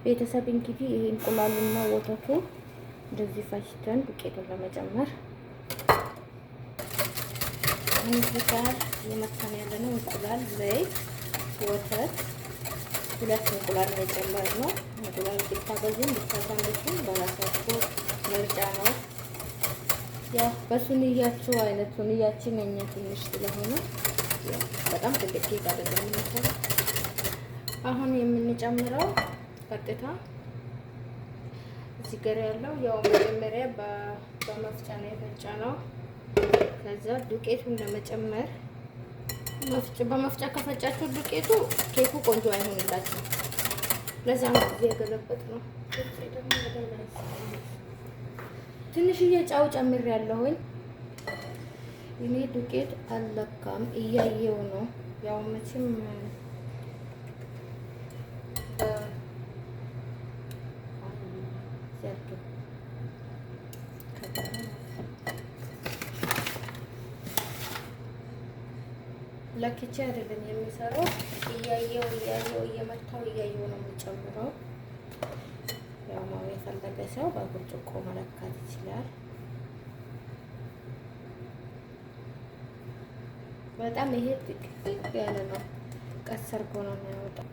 ቤተሰብ እንግዲህ ይሄ እንቁላሉና ወተቱ እንደዚህ ፈጭተን ዱቄቱን ለመጨመር እዚህ ጋር እየመታን ያለ ነው። እንቁላል፣ ዘይት፣ ወተት፣ ሁለት እንቁላል ነው የጨመርነው። እንቁላል ብታበዙም ብታሳንሱም በራሳችሁ ምርጫ ነው። ያው በሱንያችሁ አይነት ሱንያችን የኛ ትንሽ ስለሆነ በጣም ትልቅ ኬክ አይደለም የምንሰራው። አሁን የምንጨምረው ቀጥታ እዚህ ጋር ያለው ያው መጀመሪያ በመፍጫ ነው የፈጨነው። ከዛ ዱቄቱን ለመጨመር በመፍጫ ከፈጫችሁ ዱቄቱ ኬኩ ቆንጆ አይሆንላችሁ። ለዛ ነው እዚህ የገለበጥነው። ትንሽዬ ጨው ጨምሬያለሁኝ። እኔ ዱቄት አልለካም እያየው ነው። ያው መቼም ለክቼ አይደለም የሚሰራው። እያየው እያየው እየመታው እያየው ነው የሚጨምረው። ያው የፈለገ ሰው በብርጭቆ መለካት ይችላል። በጣም ይሄ ጥቅጥቅ ያለ ነው። ቀስ አድርጎ ነው የሚያወጣው።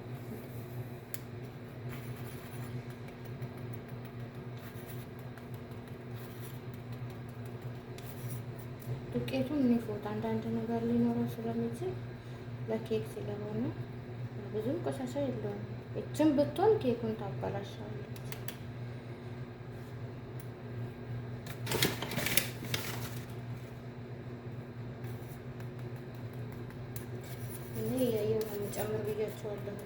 ዱቄቱን ንፉት። አንዳንድ ነገር ሊኖረው ስለሚችል ለኬክ ስለሆነ ብዙም ቆሻሻ የለውም። እችን ብትሆን ኬኩን ታበላሻለች። እኔ እያየሁ ነው የምጨምር ብያቸዋለሁ።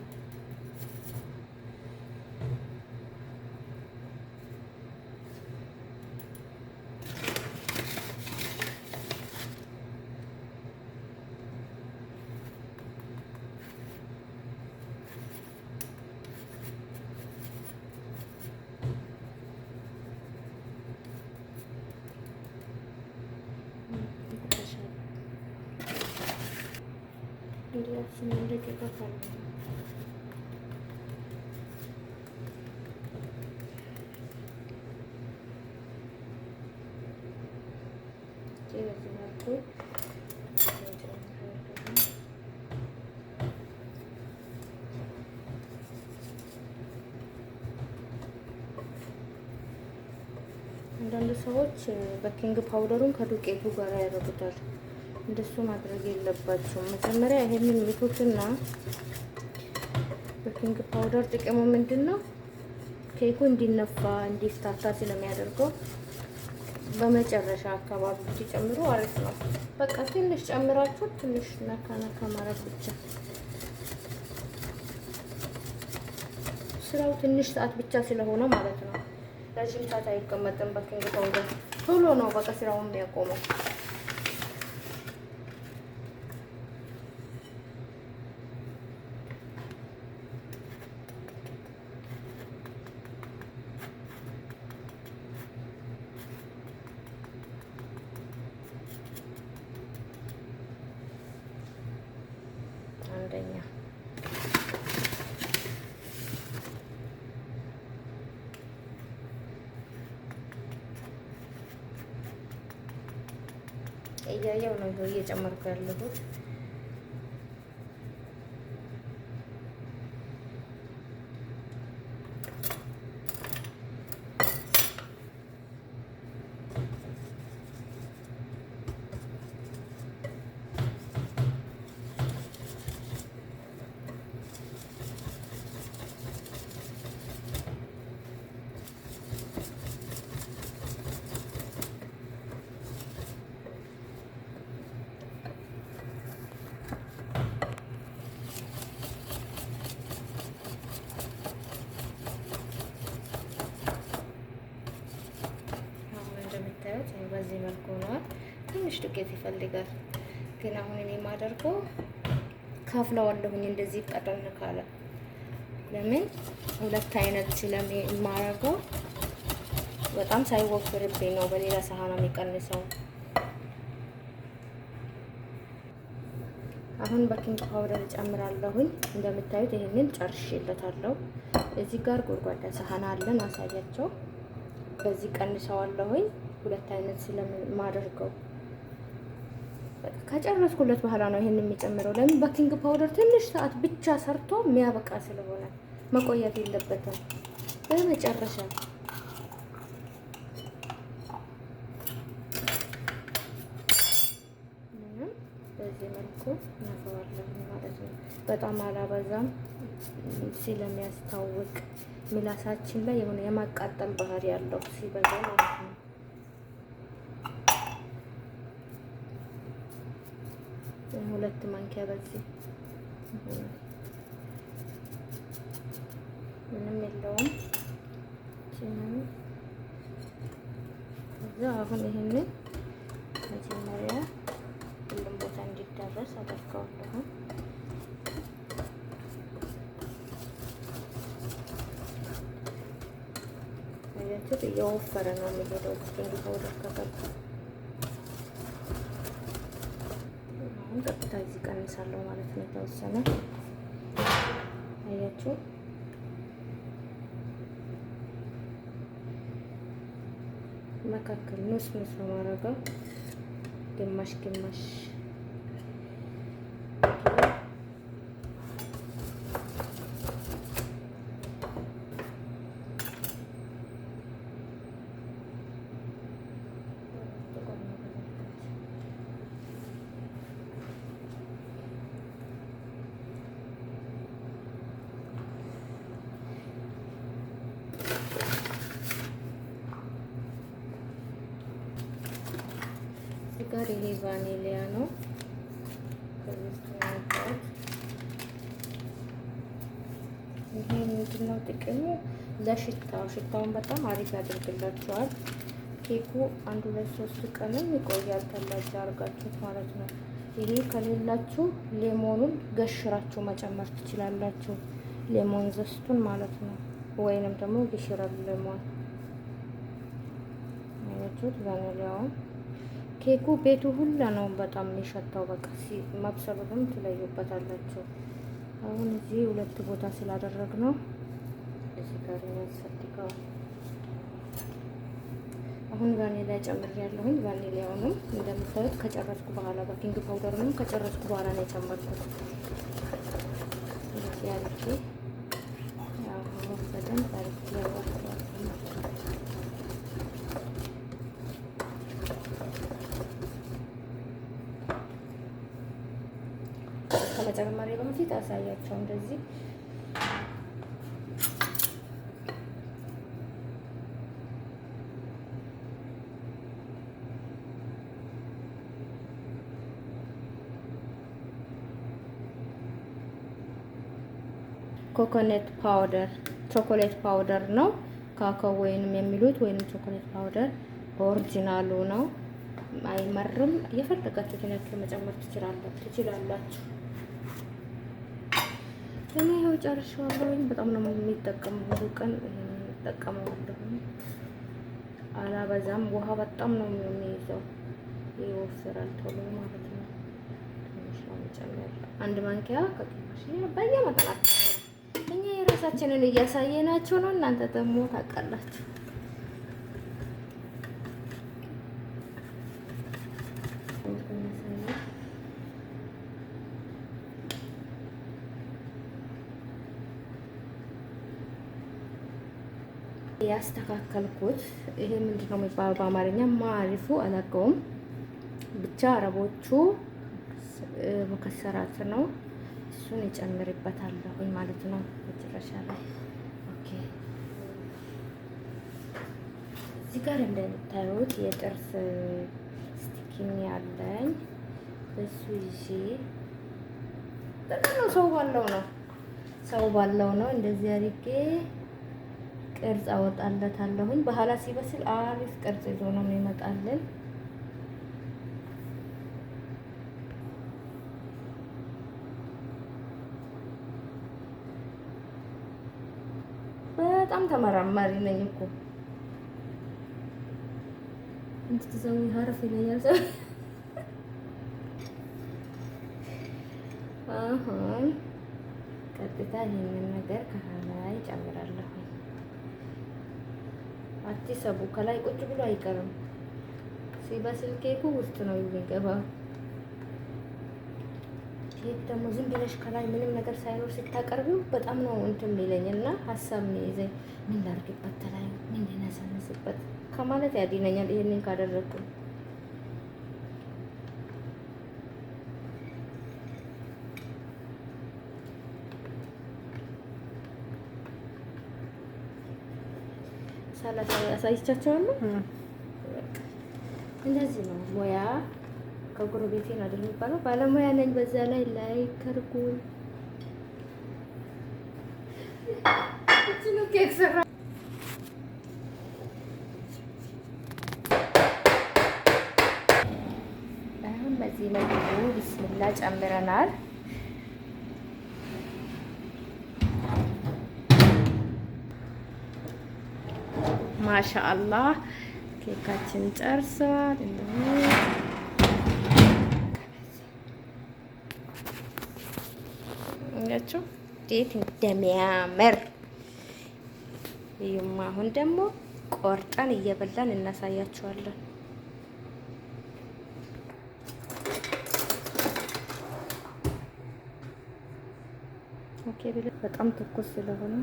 8 ደቂቃ ካለ በዚህ መልኩ አንዳንድ ሰዎች baking powder ኡን ከዱቄቱ ጋር ያደርጉታል። እንደሱ ማድረግ የለባቸውም። መጀመሪያ ይሄንን ምቱትና baking powder ጥቅሙ ምንድን ነው? ኬኩ እንዲነፋ እንዲፍታታ ስለሚያደርገው በመጨረሻ አካባቢ ሲጨምሩ አሪፍ ነው። በቃ ትንሽ ጨምራችሁ ትንሽ ነካ ነካ ማድረግ ብቻ። ስራው ትንሽ ሰዓት ብቻ ስለሆነ ማለት ነው። ረዥም ሰዓት አይቀመጥም። Baking powder ቶሎ ነው በቃ ስራውን የሚያቆመው። አንደኛ እያየው ነው እየጨመርኩ ያለሁት። ዱቄት ይፈልጋል። ግን አሁን እኔ የማደርገው ካፍለዋለሁኝ እንደዚህ ቀጠን ካለ ለምን ሁለት አይነት ስለማረገው በጣም ሳይወፍርብኝ ነው በሌላ ሰሃን የሚቀንሰው። አሁን baking powder እጨምራለሁኝ። እንደምታዩት ይሄንን ጨርሼለታለሁ። እዚህ ጋር ጎድጓዳ ሰሃን አለን፣ አሳያቸው። በዚህ ቀንሰዋለሁኝ ሁለት አይነት ስለማደርገው ከጨረስኩለት በኋላ ነው ይሄን የሚጨምረው። ለምን baking powder ትንሽ ሰዓት ብቻ ሰርቶ የሚያበቃ ስለሆነ መቆየት የለበትም። በመጨረሻ ምንም በዚህ መልኩ እናፈዋለን ማለት ነው። በጣም አላበዛም ስለሚያስታውቅ ምላሳችን ላይ የሆነ የማቃጠል ባህሪ ያለው ሲበዛ ማለት ነው። ሁለት ማንኪያ በዚህ ምንም የለውም። ከዛ አሁን ይሄንን መጀመሪያ ሁሉም ቦታ እንዲዳረስ አደርገዋለሁ። አያችሁት? እየወፈረ ነው የሚሄደው baking powder ከገባ። አሁን ቀጥታ እዚህ ቀንሳለሁ ማለት ነው የተወሰነ። አያችሁ መካከል ንስ ንስ ነው የማደርገው፣ ግማሽ ግማሽ። ጋር ይሄ ቫኒሊያ ነው። ይሄ ምንድነው ጥቅሙ? ለሽታው ሽታውን በጣም አሪፍ ያደርግላችኋል። ኬኩ አንድ ሁለት ሶስት ቀንም ይቆያል ተላጃ አድርጋችሁት ማለት ነው። ይሄ ከሌላችሁ lemon ኡን ገሽራችሁ መጨመር ትችላላችሁ። lemon zest ኡን ማለት ነው። ወይንም ደግሞ قشر الليمون አያችሁት ቫኒሊያውን ኬኩ ቤቱ ሁላ ነው በጣም የሚሸታው። በቃ መብሰሉንም ትለዩበታላችሁ። አሁን እዚህ ሁለት ቦታ ስላደረግ ነው እዚህ ጋር ያስፈልገዋል። አሁን ቫኒሊያ ጨምሬያለሁኝ። ቫኒሊያውንም እንደምታዩት ከጨረስኩ በኋላ baking powder ንም ከጨረስኩ በኋላ ነው የጨመርኩት። እንደዚህ አድርጌ አሁን በደንብ አድርጌ ያዋህደዋለሁ። ከመጨመሬ በፊት አሳያቸው እንደዚህ coconut powder chocolate powder ነው። ካካኦ ወይንም የሚሉት ወይንም chocolate powder original ኡ ነው። አይመርም። የፈለጋችሁትን ያክል መጨመር ትችላላችሁ። እኔ ይኸው ጨርሼዋለሁኝ። በጣም ነው የሚጠቀመው። ብዙ ቀን እጠቀመዋለሁ። አላበዛም። ውሃ በጣም ነው የሚይዘው፣ ይወፍራል ቶሎ ማለት ነው። ትንሽ ነው የምጨምር፣ አንድ ማንኪያ ከግማሽ በየመጠናችሁ። እኛ የራሳችንን እያሳየናችሁ ነው፣ እናንተ ደግሞ ታውቃላችሁ። ያስተካከልኩት ይሄ ምንድን ነው የሚባለው በአማርኛ ማሪፉ አላውቀውም። ብቻ አረቦቹ مكسرات ነው። እሱን እጨምርበታለሁኝ ማለት ነው መጨረሻ ላይ። Okay እዚህ ጋር እንደምታዩት የጥርስ ስቲኪኒ አለኝ። እሱ ይዤ በጣም ነው ሰው ባለው ነው ሰው ባለው ነው እንደዚህ አድርጌ ቅርጽ አወጣለታለሁኝ። በኋላ ሲበስል አሪፍ ቅርጽ ይዞ ነው የሚመጣልን። በጣም ተመራማሪ ነኝ እኮ እንትዘው ሀረፍ ይለኛል ሰው። አሁን ቀጥታ ይሄንን ነገር ከላይ ጨምራለሁ። አትሰቡ፣ ከላይ ቁጭ ብሎ አይቀርም። ሲበስል ኬኩ ውስጥ ነው የሚገባው። ኬክ ደግሞ ዝም ብለሽ ከላይ ምንም ነገር ሳይኖር ስታቀርቢው በጣም ነው እንትን የሚለኝ እና ሀሳብ የሚይዘኝ፣ ምን ላድርግበት፣ ተላይ ምን ልነሰንስበት ከማለት ያድነኛል ይሄንን ካደረግኩ። አሳይቻቸዋለሁ። እንደዚህ ነው ሙያ ከጎረቤቴ ነው አይደል የሚባለው። ባለሙያ ነኝ። በዛ ላይ like አድርጉኝ። ኬክ ሰራ። አሁን በዚህ መልኩ ቢስሚላ ጨምረናል። ማሻአላህ ኬካችን ጨርሰዋል። ያቸው እንዴት እንደሚያምር እዩማ። አሁን ደግሞ ቆርጠን እየበላን እናሳያችኋለን። Okay፣ በጣም ትኩስ ስለሆነ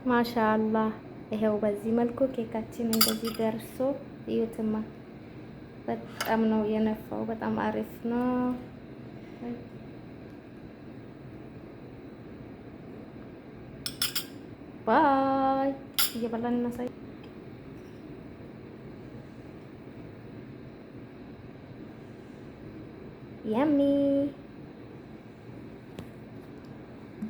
ማሻአላህ ይሄው በዚህ መልኩ ኬካችን እንደዚህ ደርሶ እዩትማ። በጣም ነው የነፋው። በጣም አሪፍ ነው። Bye እየበላን እናሳይ። Yummy.